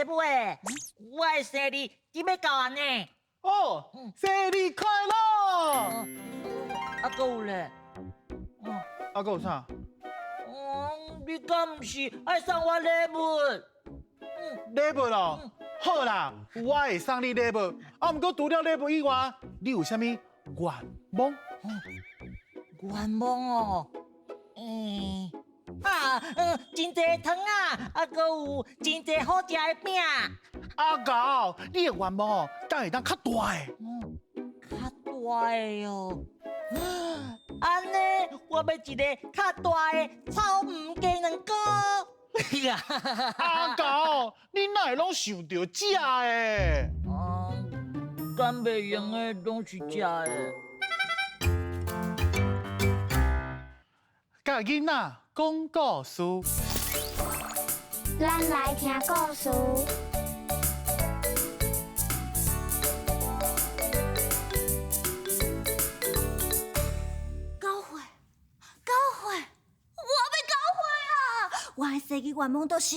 師母，我的生日準欲到啊呢。哦，生日快樂！啊，閣有咧？啊，閣有啥？嗯，你敢毋是愛送我禮物？禮物咯，好啦，我會送你禮物。啊，毋過除了禮物以外，你有啥物願望？願望哦，啊，真濟糖仔，啊，閣有真濟好食的餅。阿猴，你的願望哦，敢會當較大的？較大的哦。按呢，我欲一个較大的草莓雞卵糕。阿猴，你哪會攏想著食的？嗯，敢袂用的攏是食的。共囡仔講故事。咱來聽故事。九歲，九歲，我欲九歲啊！我的生日願望就是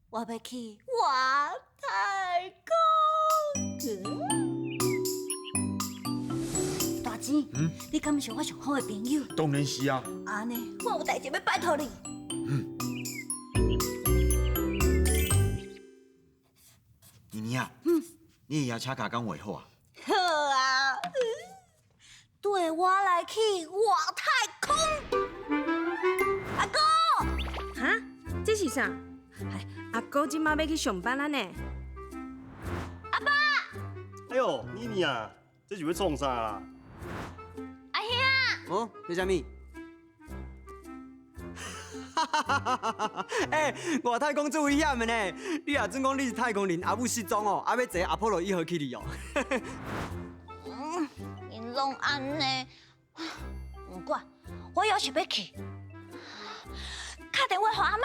我欲去外太空。大錢，你敢是我上好的朋友？當然是啊。按呢，我有代誌欲拜託你。妮妮啊，你的邀請卡敢畫好啊？好啊，綴我來去外太空。阿哥，哈？這是啥？阿哥這馬欲去上班啊呢。阿爸。哎喲，妮妮啊，這是欲創啥啦？阿兄。哦，這啥物？哈哈哈哈哈！欸，外太空足危險的呢。你若準講你是太空人，阿母失蹤哦，啊欲坐阿波羅一號去你哦。嗯，𪜶攏按呢，毋管，我猶是欲去。敲電話予阿嬤。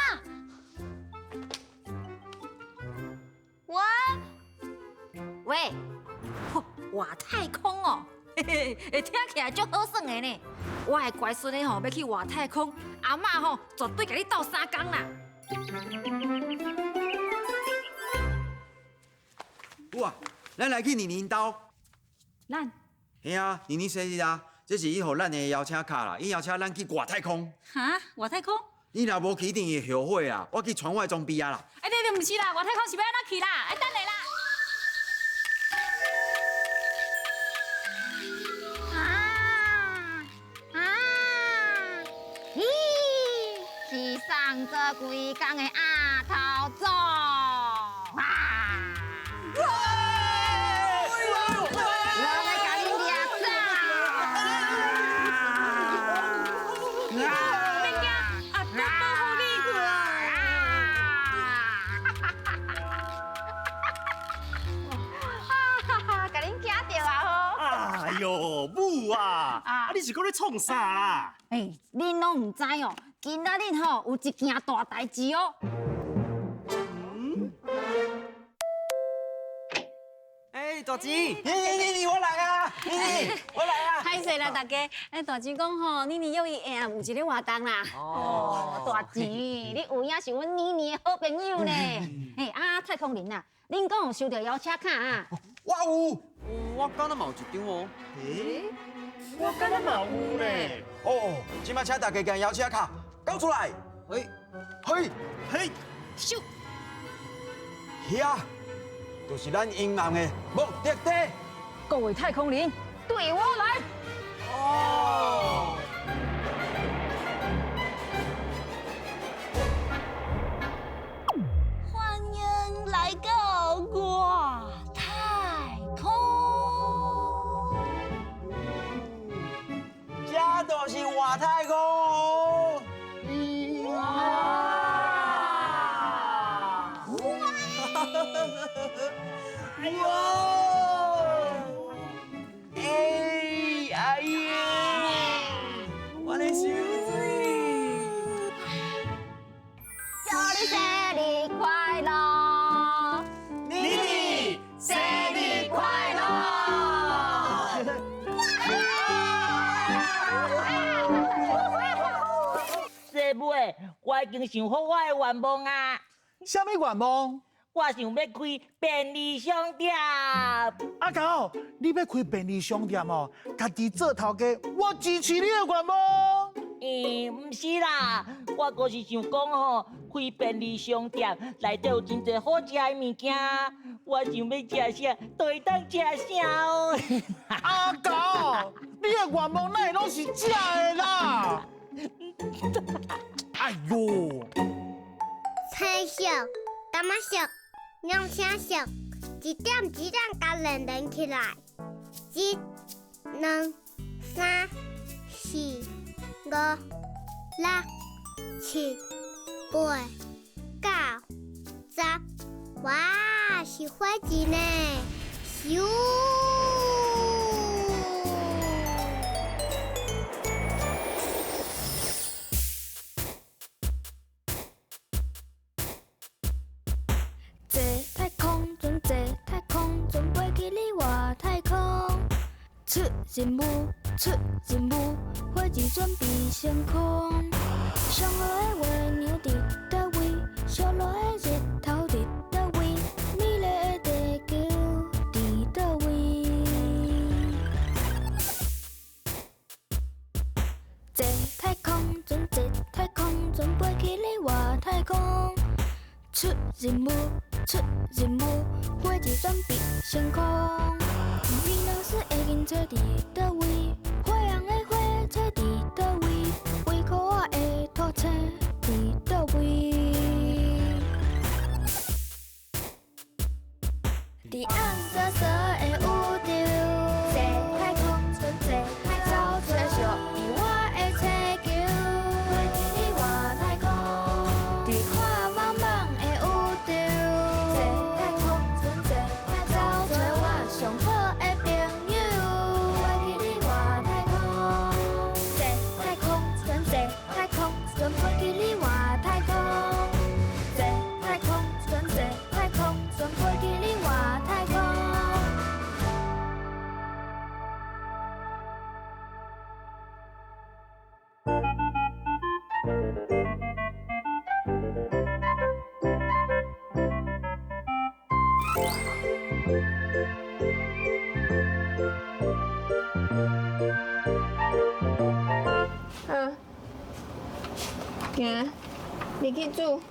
喂，喂，外太空哦，嘿嘿，會聽起來足好耍的呢。我的乖孫仔吼欲去外太空，阿嬤吼絕對共你鬥相共啦。哇，咱來去妮妮𪜶兜。咱？嘿啊，妮妮生日啊，這是伊予咱的邀請卡啦，伊邀請咱去外太空。哈？外太空？你若無去，一定會後悔啊！我去傳我的裝備啊啦。哎，對對，毋是啦，外太空是欲按怎去啦？哎，等下啦。啊啊！咦，是送做規工的鴨頭組。哇！我來共恁掠走！免驚，阿哥保護你。哈哈，共恁驚著啊吼！哎喲，母啊，啊你是閣咧創啥啦？欸，恁攏毋知哦，今仔日吼有一件大代誌哦。欸，大錢，妮妮妮妮，我來啊！妮妮，我來啊！歹勢啦，大家。欸，大錢講吼，妮妮約伊下暗有一個活動啦。哦，大錢，你有影是阮妮妮的好朋友呢。欸，啊，太空人啊，恁講有收著邀請卡啊？我有，我敢若嘛有一張哦。欸，我敢若嘛有咧。哦，這擺請大家將邀請卡交出來。嘿，嘿，嘿，收。遐，就是咱英男的目的地。各位太空人，對我來。哦。歡迎來到外太空。這就是外太空。哇！哇！欸，哎呀，我的手水。祝你生日快樂！妮妮，生日快樂！師母，我已經想好我的願望啊！啥物願望？我我想欲開便利商店。阿狗，你欲開便利商店哦？家己做頭家，我支持你的願望。欸，毋是啦，我閣是想講吼，開便利商店內底有真濟好食的物件，我想欲食啥，都會當食啥哦。阿狗，你的願望哪會攏是食的啦？哎喲，青色、淡仔色、兩青色，一點一點共連連起來，一、兩、三、四、五、六、七、八、九、十，哇，是火箭呢！咻！坐太空船，坐太空船，飛去你外太空。出任務，出任務，火箭準備升空。上好的月娘佇佗位？燒熱的日頭佇佗位？美麗的地球佇佗位？坐太空船，坐太空船，飛去你外太空。出任務，出任務，火箭準備升空。維納斯的銀星佇佗位？火紅的火車佇佗位？微可仔的土星佇佗位？佇暗沙沙的宇宙，坐太空船，坐太走找屬於我的星球，飛去你外太空，佇看茫茫的宇宙，坐太空船，坐太走找我上好的朋友，飛去你外太空，坐太空船，坐太空船，飛去你外太空，坐太空船，坐太空船，飛去你外太空。好，行，入去煮，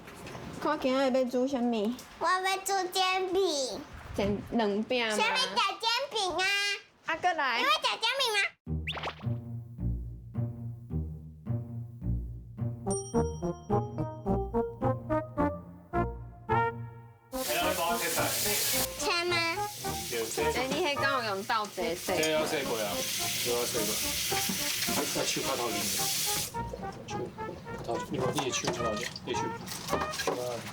看今仔日欲煮啥物？我欲煮煎餅。煎卵餅嗎？誰欲食煎餅啊？啊，閣來。你欲食煎餅嗎？切嗎？欸，你彼敢有用斗齊洗？這要洗過啊，這要洗過。啊，手較頭前，手較頭，你看你的手較頭前，你的手，手較頭前，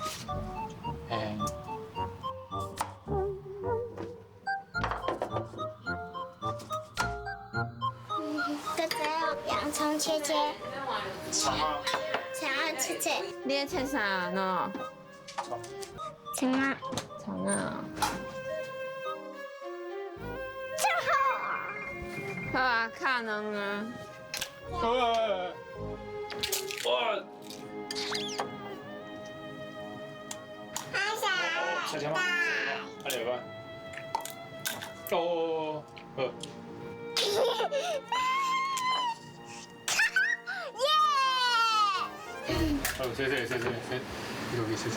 嘿。哥哥用洋蔥切切。葱啊。葱啊切切。你咧切啥呢？葱啊。葱啊。好啊，敲卵啊。哇！好下车吗？阿两吧。哦，好。耶！好，謝謝謝謝謝，你可以謝謝。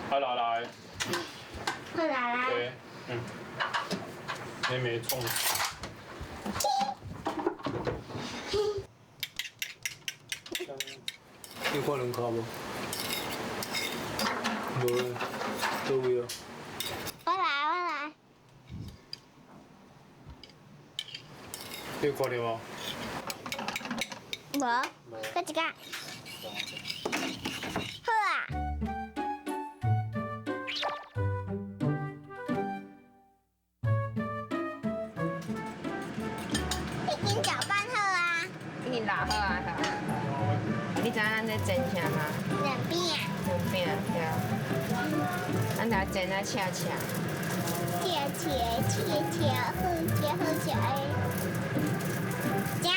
好，來來。好來來。對，嗯。你沒衝。你看兩跤無？無，佗位啊？我來，我來。你有看著無？無，閣一個。好啊。已經攪拌好啊。已經打好啊，你知影咱咧煎啥嗎？卵餅。卵餅，對。咱來煎啊，切切。切切切切，好切好切的。這有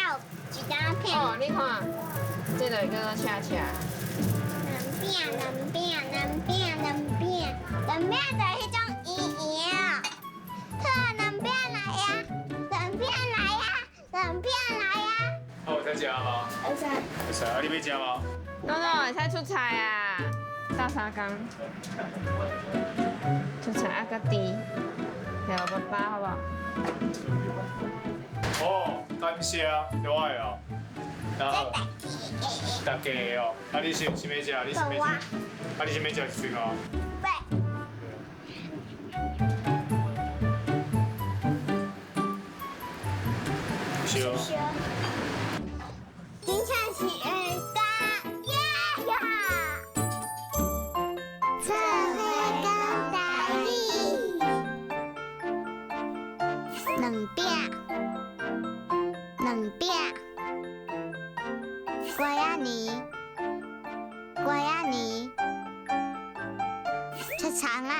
一張片。哦，你看，這就叫做切切。兩餅，兩餅，兩餅，兩餅就彼種圓圓的。好啊，兩餅來啊，兩餅來啊，兩餅來啊。啊，會使食嗎？會使。會使啊，你欲食嗎？諾諾會使出菜啊，鬥相共。出菜啊，佮豬，陪我爸爸好無？哦，感謝，對我的哦。然後，大家的哦，啊，你是欲食？你是欲食？啊，你是欲食一喙嗎？燒。真正是會加耶呀！做伙講台語，兩餅，兩餅，瓜仔泥，瓜仔泥，出腸仔，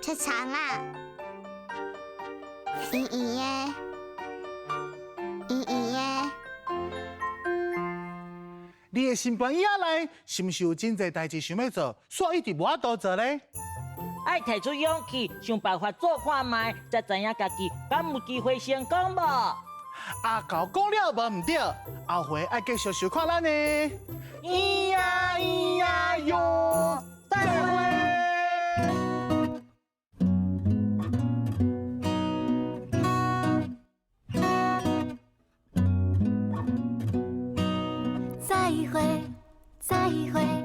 出腸仔，圓圓的，圓圓的。你的心肝椅仔內，是毋是有真濟代誌想欲做，煞一直無法度做咧？愛提出勇氣，想辦法做看覓，才知影家己敢有機會成功無？阿猴講了無毋對，後回愛繼續收看咱的。咿呀咿呀喲，再會。再會，再會。